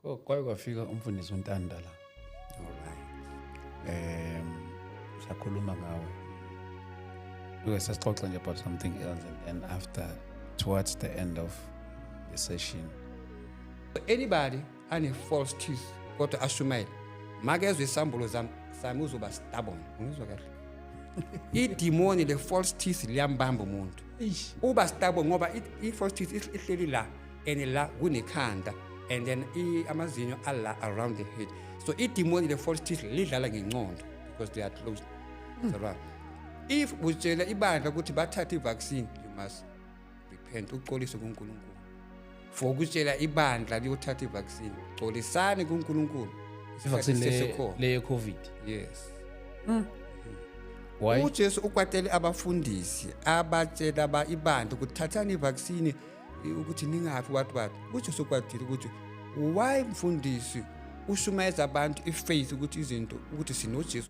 Kwaye kwafika umfundisi uNtanda la. Alright. Sakhuluma ngawe. We sasixoxa nje about something else, and then after, towards the end of the session, Anybody ane false teeth kodwa ashumayela, makezwe isambulo sami uzoba stubborn. Ungizwa kahle? Idimoni le false teeth liyambamba umuntu, uba stubborn, ngoba i-false teeth ihleli la, and la kunekhanda, and then amazinyo ala around the head. So idimoni le false teeth lidlala ngenqondo because they are closed. So if utshela ibandla ukuthi bathathe i-vaccine, you must repent, uxolise kuNkulunkulu for ukutshela ibandla liyothatha i-vaccine. Xolisani kuNkulunkulu. I-vaccine le Sesekhona. Le COVID. Yes. Why? UJesu ukwatele abafundisi abatshela ba ibandla ukuthi thathani i-vaccine, ukuthi ningafi, wathi wathi uJesu ukwatile ukuthi why mfundisi ushumayeza abantu i-faith ukuthi izinto ukuthi sinoJesu.